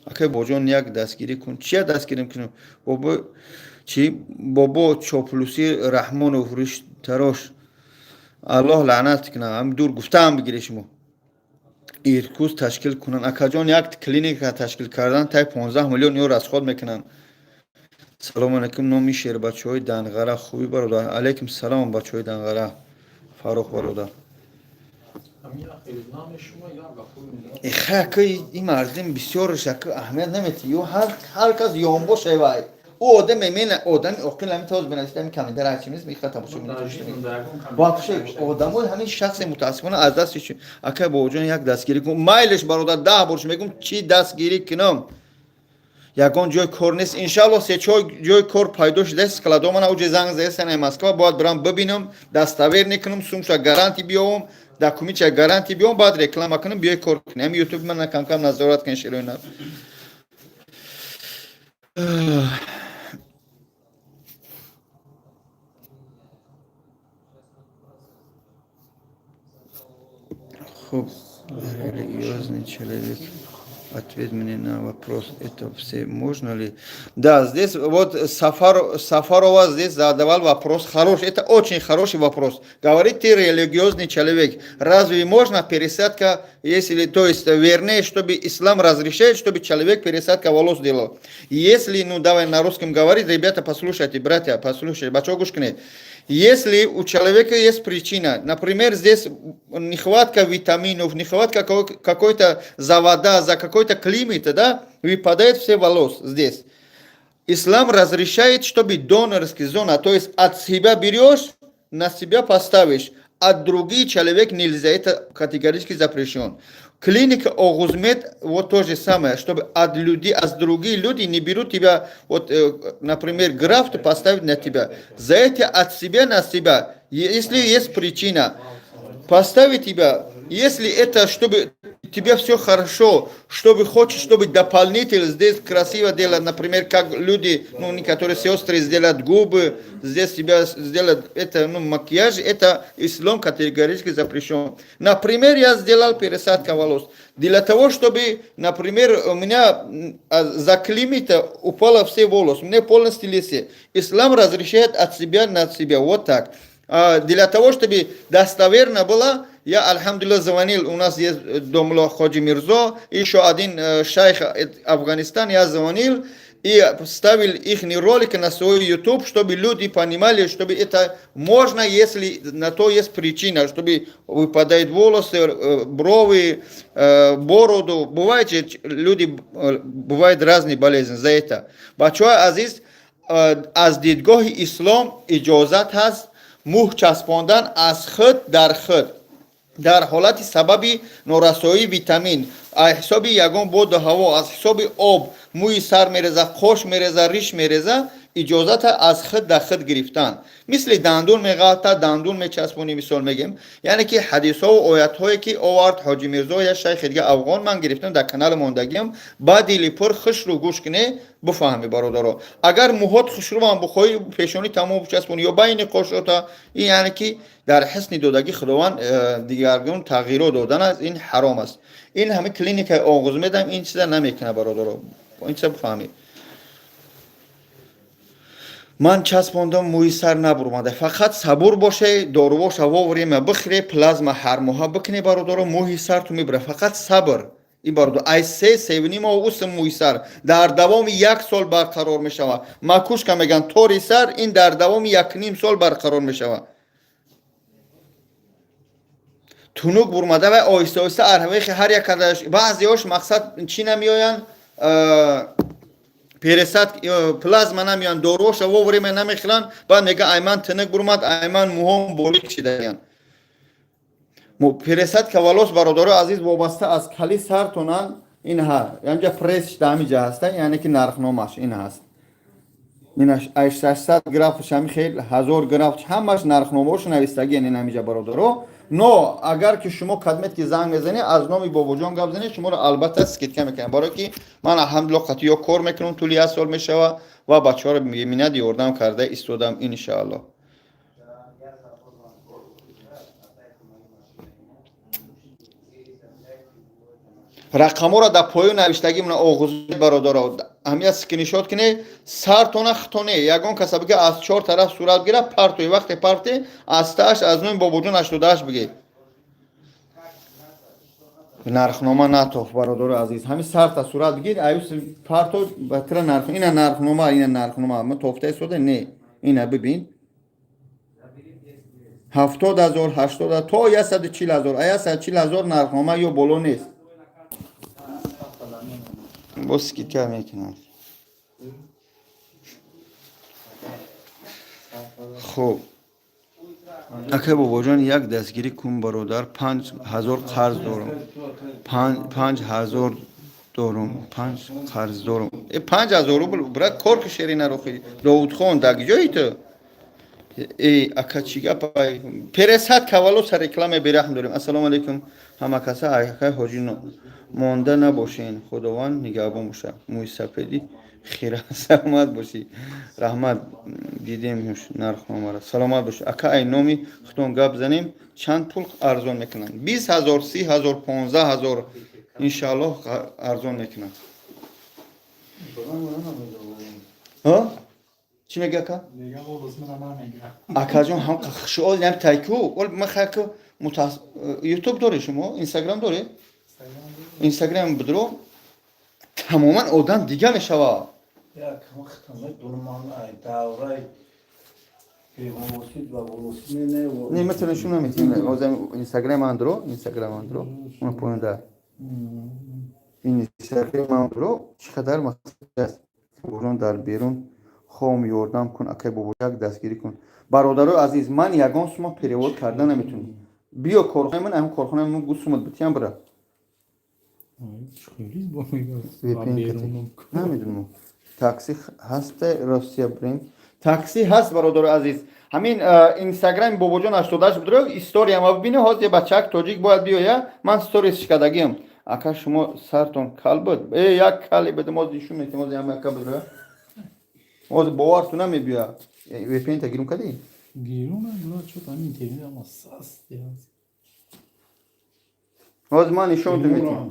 S2: Акай боҷон, як дастгирӣ кун. Чия дастгирӣ кунем? Бобо чӣ? Бобо Чоплуси Раҳмонов риштарош. Аллоҳ лаънат кунад. Ҳам дур гуфтаам бигире шумо. Иркутск ташкил кунанд. Акаҷон, як клиника ташкил кардан тай 15 миллион ё расход мекунанд. Салому алайкум, номи шербачаҳои Данғара, хубӣ, бародар? Алайкум салом, бачаҳои Данғара, Фаррух бародар. Хака ин мардим бисёрш ака аҳамият намети, ё ҳар кас ёнбоша вай. Ӯ одам мемена, одами оқил ҳамин тоз бинависад, ҳамин комментар ҳарчи нест, мехоҳад тамошо кунад. Вообще одамои ҳамин шахсе мутаассифона аз дасти ака бобоҷон як дастгирӣ кун. Майлеш бародар, 10 борш мегум, чӣ дастгирӣ кунам? Ягон ҷои кор нест. Иншалло, се чор ҷои кор пайдо шудааст, складо мана уҷе занг заесана Москва, бояд бирам бибинам, достоверный кунам, сумша гарантӣ биёвам, документша гарантӣ биёвам, баъд реклама кунам, биёй кор кунем. Ҳами ютуб мана кам-кам назорат кун, шероина. Хуб, религиозный человек. Ответ мне на вопрос, это все можно ли? Да, здесь вот Сафарова здесь задавал вопрос, хороший, это очень хороший вопрос. Говорит, ты религиозный человек, разве можно пересадка, если, то есть, вернее, чтобы ислам разрешает, чтобы человек пересадка волос делал? Если, ну давай на русском говорить, ребята, послушайте, братья, послушайте, бачо гӯш кне. Если у человека есть причина, например, здесь нехватка витаминов, нехватка какой-то за вода, за какой-то климат, да, выпадает все волос здесь. Ислам разрешает, чтобы донорский зона, то есть от себя берешь, на себя поставишь, от других человек нельзя, это категорически запрещен. Клиника Огузмед, вот то же самое, чтобы от людей, от других людей не берут тебя, вот, например, графт поставить на тебя. За это от себя на себя, если есть причина, поставить тебя, если это, чтобы тебе все хорошо, чтобы хочешь, чтобы дополнительно здесь красиво делать, например, как люди, ну, некоторые сестры сделают губы, здесь тебя сделают, это, ну, макияж, это ислам категорически запрещен. Например, я сделал пересадка волос. Для того, чтобы, например, у меня за климата упало все волосы, мне полностью лисы. Ислам разрешает от себя на себя, вот так. Для того, чтобы достоверно было, я, альхамдулилла, звонил, у нас есть домла Ходжи Мирзо, еще один шейх Афганистан, я звонил и ставил их ролики на свой YouTube, чтобы люди понимали, чтобы это можно, если на то есть причина, чтобы выпадают волосы, брови, бороду. Бывает, люди, бывают разные болезни за это. Бачои азиз, аз дидгоҳи ислом иҷозат ҳаст мӯҳ часпондан аз худ дар худ дар ҳолати сабаби норасоии витамин, аз ҳисоби ягон боду ҳаво, аз ҳисоби об мӯи сар мереза, қош мереза, риш мереза, иҷозата аз худ дар худ гирифтан. Мисли дандун меғалта, дандун мечаспонӣ, мисол мегем. Яъне ки ҳадисҳову оятҳое ки овард Ҳоҷи Мирзо, як шайхи дига афғон, ман гирифтам дар канали мондагиам, ба дили пур хушрӯ гӯш кунӣ, бифаҳмӣ, бародаро. Агар мӯҳот хушрӯам бихоҳӣ, пешонӣ тамом бичаспонӣ ё байни қошота, ин яъне ки дар ҳисни додагӣ Худованд дигаргун тағйирот додан аст, ин ҳаром аст. Ин ҳами клиникаи оғоз медам, ин чиза намекунад, бародаро. Ин чиза бифаҳмед. Ман часпондам, мӯи сар набурмада. Фақат сабур боше, дорувоша вовремя бихӯре, плазма ҳар моҳа бикунӣ, бародаро, мӯи сар ту мебура. Фақат сабр. Ин бародар, ай се, севним моҳ усм мӯи сар дар давоми як сол барқарор мешавад. Макушка меган, тори сар, ин дар давоми якним сол барқарор мешавад. Тунук бурмада ва оҳиста оҳиста арҳавехи ҳар як кадаш баъзеҳош мақсад чӣ намеоянд, пересад плазма намеоянд, доруоша вовремя намехӯранд, баъд мега айман тинук бурмад, айман мӯҳом борик шидаянд. Пересадка волос, бародаро азиз, вобаста аз кали сартонан ин ҳа янҷа пресс да ҳамиҷа ҳаста, яъне ки нархномаш ин ҳаст. Инаш ай 600 графш ҳами хел 1000 граф ҳамаш нархномаошо навистагиан ин ҳамиҷа, бародаро. Но агар ки шумо кадмет ки занг мезанед, аз номи бобоҷон гап занед, шуморо албатта скидка мекунам, барое ки ман алҳамдулилло қатъиё кор мекунам, тӯли як сол мешава ва бачаҳоро беминнат ёрдам карда истодам, иншаалло. Рақамҳоро дар поён навиштагӣ мана оғози, бародаро, ҳамия скриншот кунед, сартона хитоне ягон каса бига, аз чор тараф сурат гира, партои вақте парте аз тааш аз номи бобоҷон 88 бигӣ. Нархнома натоф, бародари азиз, ҳами сарта сурат бигир, аюс парто батра нарх, ина нархнома, ина нархнома ма тофта истода не, ина бибин. 70 000, 80 то 140 000. А 140 000 нархнома ё боло нест, боз скидка мекунам. Хуб, акай Бобоҷон, як дастгирӣ кун, бародар, 5000 қарз дорум, 5000 дорум, панҷ қарз дорум. Э, 5000 рубл, брат, кор ки, шери нарохи. Довудхон, дар ҷои ту? Э, ака, чӣ гап? Пересадка волоса реклама бераҳм дорем. Ассалому алайкум, ҳама каса, акай Ҳоҷӣ, монда набошен, Худованд нигаҳбон боша. Мӯи сафеди хира, саломат бошӣ, раҳмат. Дидем нархномара, саломат бошӣ. Ака, ай номи худон гап занем, чанд пул арзон мекунанд? 20 000, 30 000, 15 000, иншааллоҳ, арзон мекунанд. Чӣ мега, ака? Акаҷон, ҳам хушҳол нам тайку ол махаку. Ютуб дорӣ шумо? Инстаграм дорӣ? Инстаграм бидро, тамоман одам дига мешавад.
S8: Як вақтам медонам, ай давраи беволосид ва волосид не.
S2: Не, метавонем, шумо наметавонем. Озам Инстаграм андро, Инстаграм андро, он поинда Инстаграм андро, чӣ қадар мақсад аст. Бобоҷон, дар берун хом, ёрдам кун. Акай Бобо, як дастгирӣ кун. Бародарои азиз, ман ягон сума перевод карда наметавонам. Биё корхонаи ман, ҳамин корхонаи ман, гу сумат битиям, бира. Намедонам, такси ҳаста, Россия бренд такси ҳаст. Бародарои азиз, ҳамин Инстаграми Бобоҷон 88 бидро, историяма бибине. Ҳозир бачаак тоҷик бояд биёя, ман сторис шикадагиам. Ака, шумо сартон кал буд? Э, як кале бидем, ҳозир нишон метем. Ҳозир ҳам ака бидро, ҳозир боварту намебиёя. VPN та гирум кардӣ?
S9: Гирум, чё-то интернет ама саст.
S2: Ҳозир ман нишонту метем.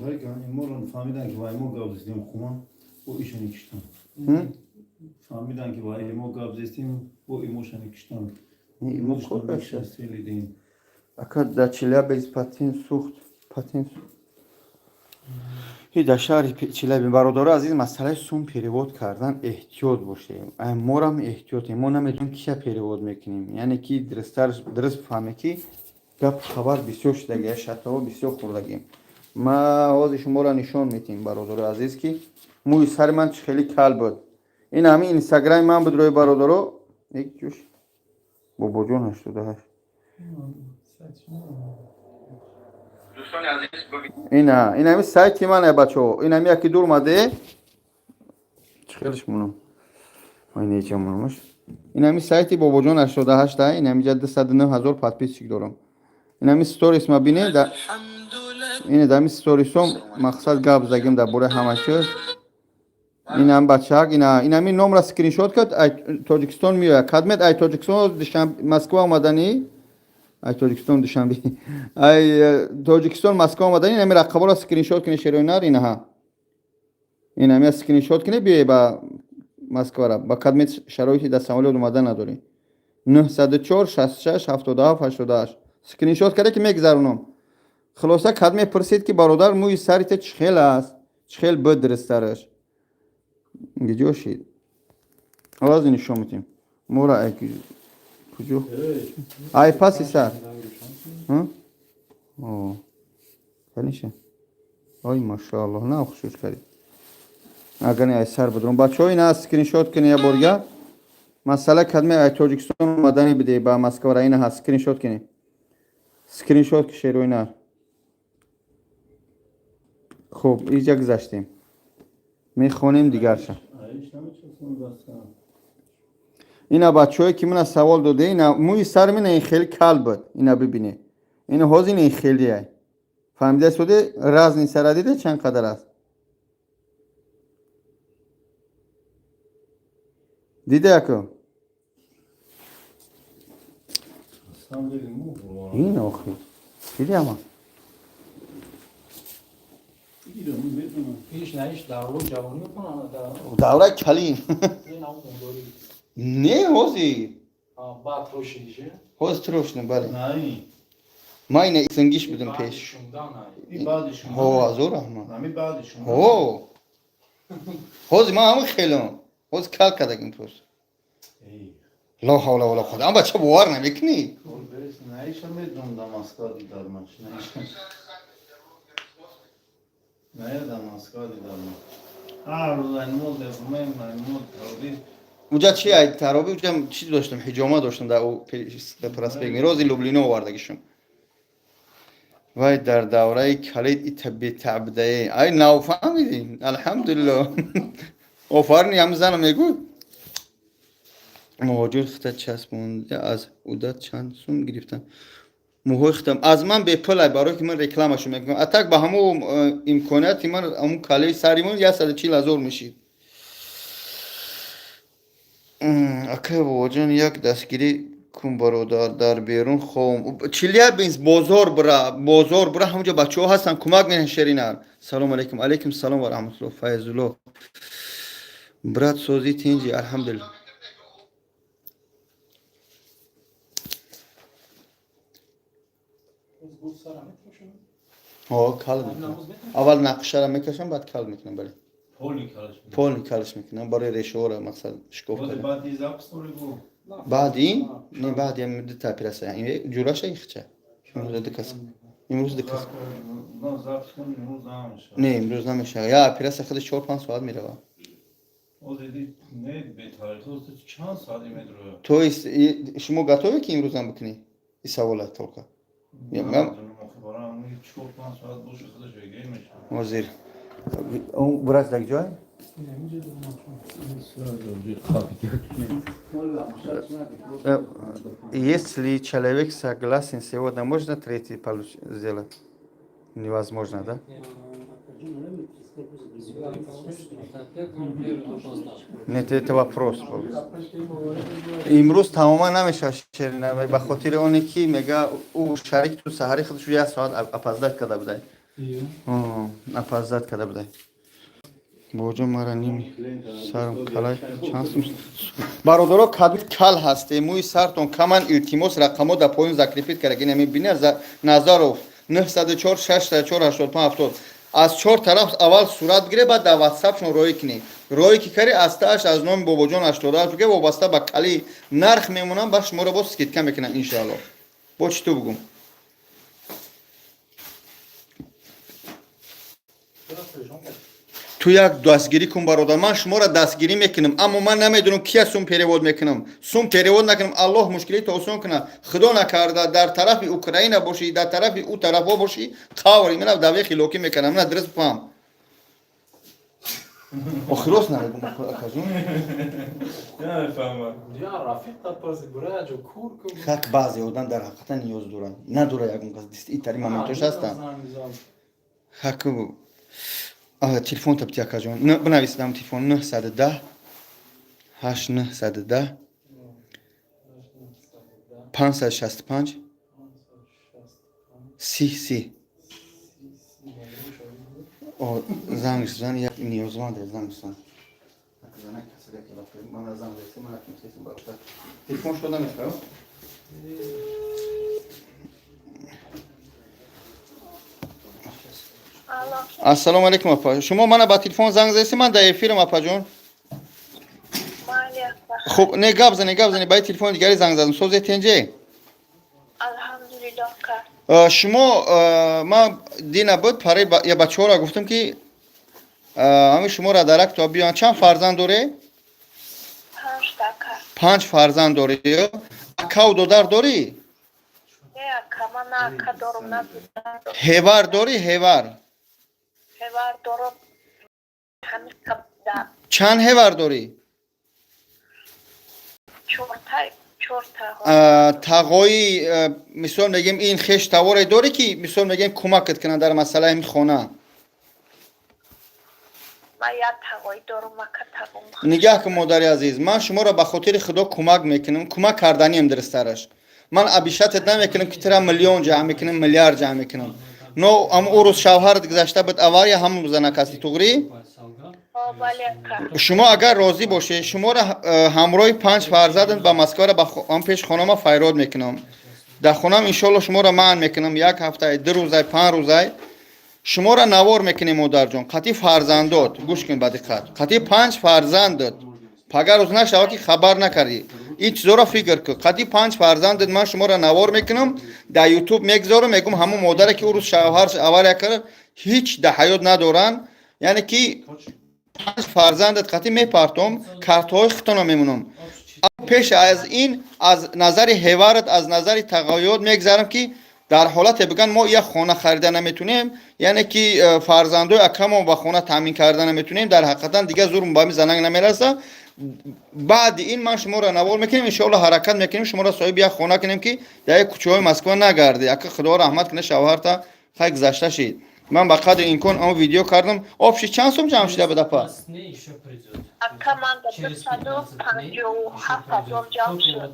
S8: Иморон фаҳмидан, ки вай мо гап зестем, хума бо ишани киштан. Фаҳмидан, ки вай мо гап зестем, бо имошани киштан.
S2: Имо. Ака, дар Челябинск патент сухт, патент сухт дар шаҳри Челябин. Бародари азиз, масъалаи сум перевод кардан эҳтиёт бошем. Морам эҳтиётем, мо намедонем, кия перевод мекунем, яъне ки дурусттар дуруст фаҳме, ки гап хабар бисёр шудаги, шатаҳо бисёр хӯрдагем. Ма ҳозир шуморо нишон метиҳем, бародари азиз, ки мӯи сари ман чӣ хеле кал буд. Ин ҳамин Инстаграми ман буд, рӯи бародаро, ҷуш Бобоҷон 88. Ина, ин ҳами сайти мане, бачаҳо, ин ҳами яки дур омаде, чӣ хелеш мунам, неча мунамаш. Ин ҳами сайти Бобоҷон 88-а. Ин ҳамиҷа 209 000 подписчик дорам. Ин ҳами сторис ма бине, ин ҳами сторисом мақсад гап задагим дар бораи ҳама чиз. Ин ҳам бачаак, ина, ин ҳами номра скриншот кард, ай Тоҷикистон меояд. Кадмет ай Тоҷикистон Москва омаданӣ, ай Тоҷикистон Душанбе, ай Тоҷикистон Москва омаданӣ, ин ҳами рақаборо скриншот кунед, шероинар. Инаҳа, ин ҳами скриншот кунед, биёе ба Москвара. Ба кадмет шароити дар самолёт омада надорӣ. 904 66 77 88 скриншот карда, ки мегузаронам. Хулоса, кад мепурсед, ки бародар, мӯи сари ту чӣ хел аст, чӣ хел буд, дурусттараш гиҷо шид? Овази нишон метем мора ай куҷо, ай паси сар. Каниша, ой, машааллоҳ, на хушуш кардӣ. Агар ай сар бидурам, бачаҳо, ина скриншот кунед. Я борга масъала, кадме ай Тоҷикистон омадани биде ба Москвара, ина ҳаст, скриншот кунед, скриншот ки, шероина. Хуб, иҷа гузаштем, мехонем дигарша. Ина, бачаҳое ки мана савол доде, ина мӯи сари мина, ин хеле кал буд, ина бибине, ина ҳозир ин хелиай. Фаҳмида суде? Разница ра диде, чанд қадар аст, диде, яко? Ин охи диди ама. Давраи калин не, ҳозир ҳозир трошна, бале, ма ина сингиш будам пеш. Ҳо, азор раҳмат. Ҳо, ҳозир ман ҳамин хелам, ҳозир кал кардагим, просто. Ло ҳавла вала қуввата. Ам бача бовар намекунӣ?
S8: Наиша медонам, да Москва дидармаш. Ная да Москва дидарма. Ҳар рӯз аймол дефумем, аймол тароби.
S2: Уҷа чи ай тароби, уҷа чӣ доштам, ҳиҷома доштам дар проспект Мирози Люблино овардагишум. Вай дар давраи калид ита бетабдае. Ай нав фаҳмидӣ? Алҳамдулилло. Офарин, ҳам зана мегӯй. Муҳоҷир хита часпонда аз уда чанд сум гирифтам. Муҳои хитам аз ман бепул ай, барое ки ман рекламашо мекунам. А так ба ҳамо имконияти ман ҳамун калаи сари мон 140 000 мешид. Акай бобоҷон, як дастгирӣ кун, бародар, дар берун ховм. Челябинск бозор бира, бозор бира, ҳамуҷо бачаҳо ҳастанд, кӯмак менаҳ. Шеринар, салому алейкум. Алейкум салом ва раҳматулло. Файзулло брат, сози, тинҷи? Алҳамдулилла. Кал мекунам. Аввал нақшара мекашам, баъд кал мекунам, бале, полный калш мекунам, барои решаҳоро мақсад шикоф кардам. Баъди ин не, баъди дута операция ҷураша ихча. Имрӯз ду кас, имрӯз ду кас. Не, имрӯз намешава. Я операция худаш 4-5 соат мерава. То есть шумо готовы, ки имрӯзам бикунӣ? И савола только. Ҳозир он врач дар ҷой. Если человек согласен сегодня, можно третий сделать? Невозможно, да? Нет, это вопрос был. Имрӯз тамоман намешавад, Шерина, ба хотири оне ки мега ӯ шарик ту саҳари худаш як соат опоздать карда будай. Опоздать карда будай. Боҷо, мара ними сарам калай чанд сум? Бародаро, кадми кал ҳасте, мӯи сартон каман, илтимос, рақамо дар поён закрепить карда, ки бина Назаров 904 604 85 70. Аз чор тараф аввал сурат гире, баъд дар ватсапшон роӣ кунӣ. Роӣ ки кари, астааш аз номи Бобоҷон 88 буге, вобаста ба кали нарх мемонам, ба шуморо боз скидка мекунам, иншоалло. Бо чӣ ту бугум? Ту як дастгирӣ кун, бародар, ман шуморо дастгирӣ мекунам, аммо ман намедонам кия сум перевод мекунам. Сум перевод накунам, Аллоҳ мушкилито осон кунад. Худо накарда, дар тарафи Украина бошӣ, дар тарафи ӯ тарафҳо бошӣ, қаври мана даве хилокӣ мекунам. Мана дуруст фаҳм. Охирос намегум, акаҷон. Хак, баъзе одам дар ҳақиқатан ниёз доранд, надора ягон кас итари моментош ҳастанд. Хак, телефон табти, акаҷон, бинависидам телефон: 910 8 910 565 30 30. Занг зан, як ниёзманд занг зан. Телефон шуда мехоҳ. Ассалому алайкум, апа. Шумо мана ба телефон занг задаси, ман дар эфирам, апаҷон. Хуб, не, гап зане, гап зане, ба телефони дигаре занг задам. Созе, тенҷе? Шумо ман дина буд параи я бачаҳоро гуфтам, ки ҳамин шуморо дарак то биён. Чанд фарзанд доре? Панҷ фарзанд дорӣ. Акаву додар дорӣ? Ҳевар дорӣ, ҳевар? Чанд ҳевар дорӣ? Тағои, мисол мегем, ин хеш таворе дорӣ, ки мисол мегем, кӯмакат кунанд дар масъалаи ҳамин хона? Нигаҳ кун, модари азиз, ман шуморо ба хотири Худо кӯмак мекунам, кӯмак карданием дурусттараш. Ман обещать ат намекунам, ки тира миллион ҷамъ мекунам, миллиард ҷамъ мекунам, но ам ӯ рӯз шавҳарат гузашта буд, авария, ҳамун занак ҳасти, туғрӣ? Шумо агар розӣ бошед, шуморо ҳамроҳи панҷ фарзандат ба Москваро ҳам пеш хонама файрод мекунам. Дар хонам, иншоалло, шуморо манъ мекунам як ҳафтай, 2 рӯзай, 5 рӯзай. Шуморо навор мекунем, модарҷон, қатъи фарзандот. Гӯш кун ба диққат, қатъи панҷ фарзандот. Пагар рӯз нашава, ки хабар накардӣ. Ин чизоро фикр кун. Қади панҷ фарзандат ман шуморо навор мекунам, дар Ютуб мегзорам, мегум ҳамун модаре ки ӯ рӯз шавҳарш авария кард, ҳеҷ дар ҳаёт надоранд. Яъне ки панҷ фарзандат қатӣ мепартом, картҳои худтонро мемонам. Пеш аз ин аз назари ҳеварат, аз назари тағоёт мегзарам, ки дар ҳолате биган мо як хона харида наметунем, яъне ки фарзандои акамон ба хона таъмин карда наметунем, дар ҳақиқатан дигар зурм ба ҳамин занак намераса. Баъди ин ман шуморо навор мекунем, иншоалло ҳаракат мекунем, шуморо соҳиби як хона кунем, ки дар як кӯчаҳои Москва нагардӣ. Ака, Худо раҳмат кунад шавҳарта, хай, гузашта шид. Ман ба қадри имкон он видео кардам. Общий чанд сум ҷамъ шуда буд, апа?
S3: Дней еще придет.
S7: Ака, ман да
S3: Через
S7: 257 000 ҷамъ шуд.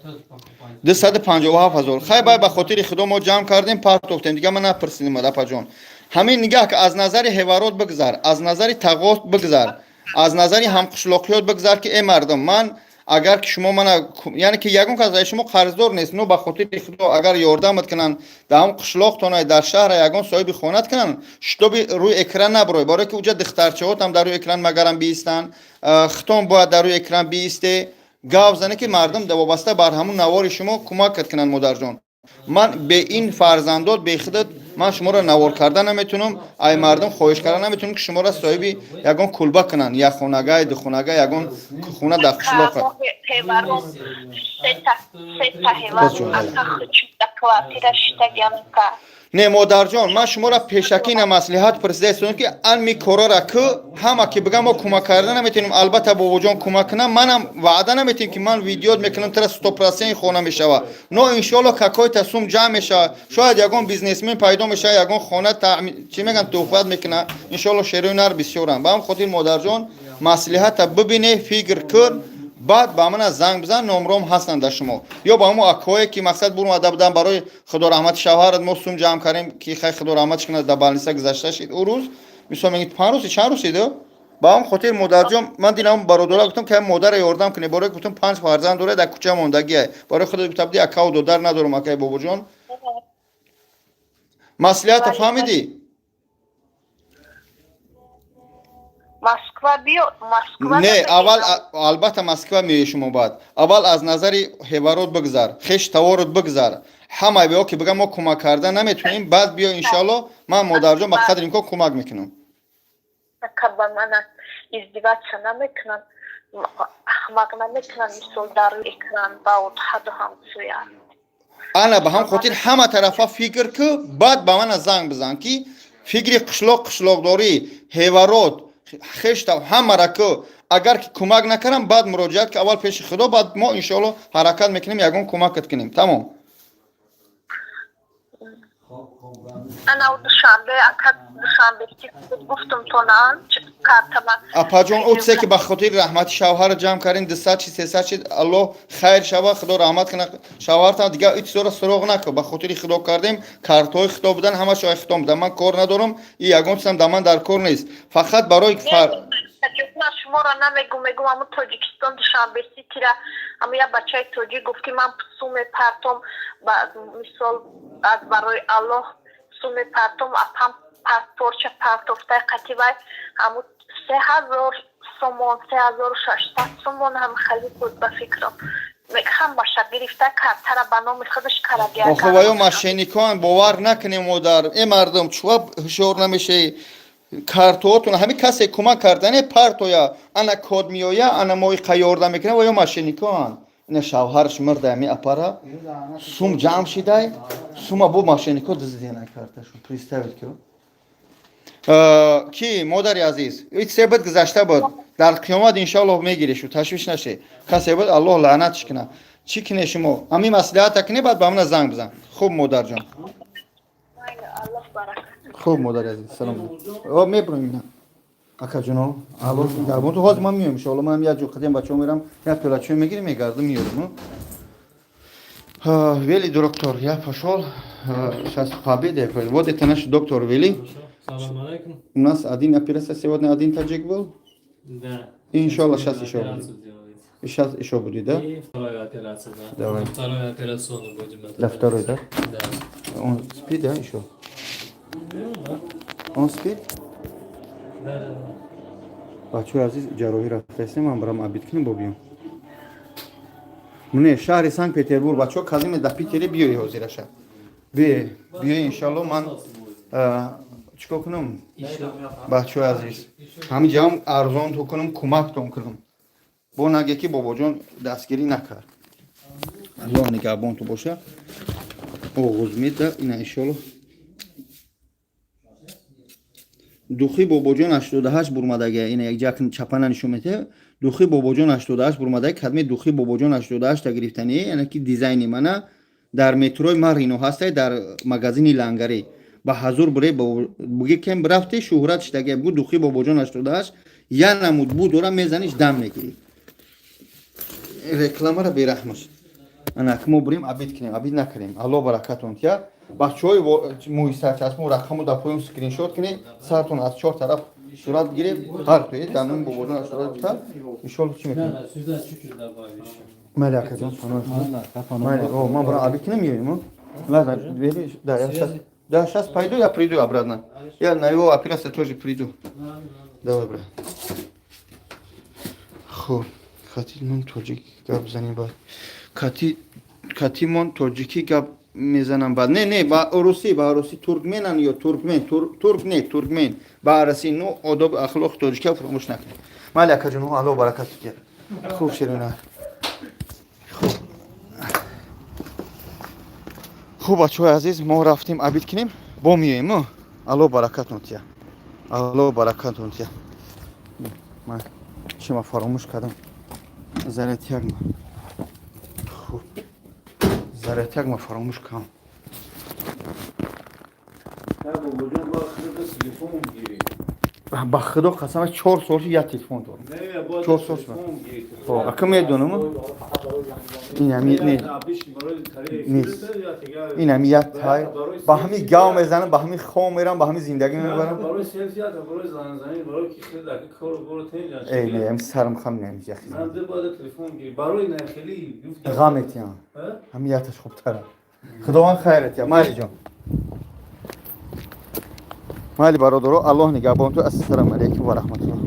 S2: 257 000. Хай, бай, ба хотири Худо мо ҷамъ кардем, партофтем, дига ман напурсидем. Апаҷон, ҳамин нигаҳ, аз назари ҳеварот бигзар, аз назари тағот бигзар, аз назари ҳамқишлоқиёт бигзар, ки э мардум, ман агар ки шумо мана, яъне ки ягон кас аз шумо қарздор нест, но ба хотири Худо агар ёрдамат кунанд, дар ҳам қишлоқтона, дар шаҳра ягон соҳиби хонат кунанд, чтобы рӯи экран набурой, барое ки уҷа духтарчаҳотам дар рӯи экран магарам биистанд, хитон бояд дар рӯи экран биисте, гав зане, ки мардум вобаста бар ҳамун навори шумо кӯмакат кунанд. Модарҷон, ман бе ин фарзандот, бе худат ман шуморо навор карда наметунам, ай мардум хоҳиш карда наметунам, ки шуморо соҳиби ягон кулба кунанд, як хонага, духонага, ягон хона дар қишлоқа.
S7: Ҳеваром сета ҳеваром, ака, хучда квартира шитагиам ка.
S2: Не, модарҷон, ман шуморо пешакӣ на маслиҳат пурсидаистодам, ки ами корора ку ҳама ки бигам мо кӯмак карда наметавонем. Албатта, бобоҷон кӯмак кунам, манам ваъда наметавем, ки ман видеот мекунам, тара 100% хона мешава, но иншоалло какой-то сум ҷамъ мешава, шояд ягон бизнесмен пайдо мешава, ягон хона чӣ мегӯянд, туҳфат мекуна, иншоалло. Шерои нар бисёрам. Ба ҳам хотир, модарҷон, маслиҳата бибине, фикр кун, баъд ба мана занг бизан, номром ҳастанд дар шумо ё ба ҳамо акое ки мақсад бурмада будан. Барои Худо раҳмати шавҳарат мо сум ҷамъ кардем, ки хай, Худо раҳматш кунад, дар больница гузашта шид ӯ рӯз, мисол мегӯед, 5 рӯзи, чанд рӯз шиду. Ба ҳам хотир, модарҷон, ман дилам бародора гуфтам, ки модара ёрдам кунед, барои гуфтам панҷ фарзанд дорад, дар кӯча мондагиай, барои худо гуфта буди, акаву додар надорам. Акай, бобоҷон, маслиҳата фаҳмидӣ?
S7: Москва биё, Москва.
S2: Не, аввал албатта Москва меои шумо, баъд аввал аз назари ҳеварот бигзар, хеш таворот бигзар, ҳама биё, ки бигам мо кӯмак карда наметавонем, баъд биё, иншоалло. Ман, модарҷон, ба қадри имкон кӯмак мекунам.
S7: Ака, ба мана издеваться намекунанд, аҳмақ намекунанд, мисол дар экран ба ҳаду ҳамсоя.
S2: Ана, ба ҳам хотир ҳама тарафа фикр ку, баъд ба мана занг бизан, ки фикри қишлоқ, қишлоқдорӣ, ҳеварот, хешта ҳамара ку, агар ки кӯмак накардам, баъд муроҷиат ки аввал пеши Худо, баъд мо иншоалло ҳаракат мекунем, ягон кӯмакат кунем. Тамом.
S7: Ана, Душанбе, ака, Душанбе гуфтум то на картама.
S2: Апаҷон, ӯ чизе ки ба хотири раҳмати шавҳара ҷамъ кардем, 200 чи 300 чи, Аллоҳ хайр шава, Худо раҳмат кунад шавҳартам. Дигар ин чизоро суроғ накун, ба хотири Худо кардем, картҳои худо будан, ҳамашо ай худо будан, ман кор надорам, и ягон чизам дар ман дар кор нест, фақат барои
S7: Ман шуморо намегум, мегум ҳамун Тоҷикистон, Душанбе ситира ҳамун як бачаи тоҷик гуфт, ки ман сум мепартом, мисол аз барои Аллоҳ сум мепартом. Апам паспортша партофтай қатӣ вай, ҳамун 3000 сомон, 3600 сомон ҳам хали буд, ба фикрам, ҳамаша гирифта, картара ба номи худаш караги.
S2: Охи, ваё мошенникоан, бовар накунем, модар. Э мардум, чува ҳушёр намешавӣ? Картоотон ҳамин касе кӯмак кардане партоя, ана код меоя, ана мо иқа ёрдам мекунем, ваё мошенникоан. Ина шавҳараш мирда, ами апара сум ҷамъ шидай, сума бо мошеннико дуздидена карташон. Представить ки ки, модари азиз, ит се буд, гузашта буд, дар қиёмат иншоаллоҳ мегирешу, ташвиш наше. Касе буд, Аллоҳ лаънатш куна. Чӣ кине шумо? Ҳамин маслиҳата кине, баъд ба мана занг бизан. Хуб, модарҷон, хуб, модари азиз, салом. О, мебурем ина, акаҷоно, алло, дар ҳозир ман меоям, иншоалло. Манам як ҷо қадим бачаҳо мерам, як пиёла чой мегирем, мегардам, меёрем. Вели, доктор, я пошел сейчас пообедаю. Вот это наш доктор Вели.
S3: Салам алейкум.
S2: У нас один операция сегодня, один таджик был.
S3: Да.
S2: Иншаллах, сейчас еще
S3: Операцию
S2: будет.
S3: делаете.
S2: Сейчас еще будет, да?
S3: И вторую операцию, да.
S2: Давай.
S3: На вторую операционную будем.
S2: Да, второй, да?
S3: Да.
S2: Он спит, да, еще?
S3: Ну, да.
S2: Он спит?
S3: Да.
S2: Бачаҳои азиз, ҷарроҳӣ рафтаистем, ман барам обед кунем, бо биём. Не, шаҳри Санкт Петербург, бачаҳо, казиме да Питере биёи, ҳозираша. Биё, биё, иншалло, ман чикор кунам? Бачаҳои азиз, ҳамин ҷаҳам арзонтон кунам, кӯмактон кунам. Бо наге ки бобоҷон дастгирӣ накард. Аллоҳ нигаҳбонтон боша. Оғоз меда, ина иншалло. Духи бобоҷон 88 бурмадага, ина як ҷакн чапана нишон медиҳад. Духи бобоҷон 88 бурмадага, кадме духи бобоҷон 88 та гирифтани, яъне ки дизайни мана дар метрои Марино ҳастай, дар магазини лангарӣ. Ба ҳазур буре буги кем рафте шӯҳрат шидаге, бугу духи бобоҷон 88 я намуд бу дора, мезаниш, дам мегирӣ. Рекламара бераҳмаш. Ана мо бурем обед кунем, обед накунем. Аллоҳ баракатон тия. Бачаҳои мӯи сарчашму рақаму дар поён скриншот кунед, сартон аз чор тараф сурат бигиред, ҳар тои дар номи бобоҷон 88 гуфта, иншолло чӣ мекунем?
S3: Да, сюда чуть-чуть добавь еще.
S2: Майли, акаҷон, майли, о, ман бурам обед кунем, меоем. Ладно, веришь? Да, я сейчас, да, сейчас пойду, я приду обратно. Я на его операцию тоже приду. Давай, брат. Хуб, хатимон тоҷик гап занем баъд. Кати катимон тоҷикӣ гап мезанам баъд. Не, не, ба русӣ, ба русӣ туркменан ё туркмен, турк не, туркмен. Ба арасӣ, ну, одоб ахлоқ тоҷикия фаромӯш накунед. Майли, акаҷон, Аллоҳ баракат диҳад. Хуб, ширина. Хуб. Хуб, бачаҳои азиз, мо рафтем обед кунем, бо меоем. Аллоҳ баракатон тия. Аллоҳ баракатон тия. Ман чима фаромӯш кардам. Зарятяк ма. Хуб. Зарятяк ма фаромӯш кардам. Ба худо қасам, 4 сол шуд, як телефон дорам. 4 сол шуд. Хоб, ака медонам. Инами не. Нест. Инами як тай. Ба ҳами гав мезанам, ба ҳами хом мерам, ба ҳами зиндагӣ мебарам. Эй, не, ами сарам хам не, ами яхи. Ғам метиҳам. Ҳами якташ хубтара. Худованд хайрат я, майли ҷон. Майли, бародаро, Аллоҳ нигаҳбон ту. Ассалому алайкум ва раҳматуллоҳ.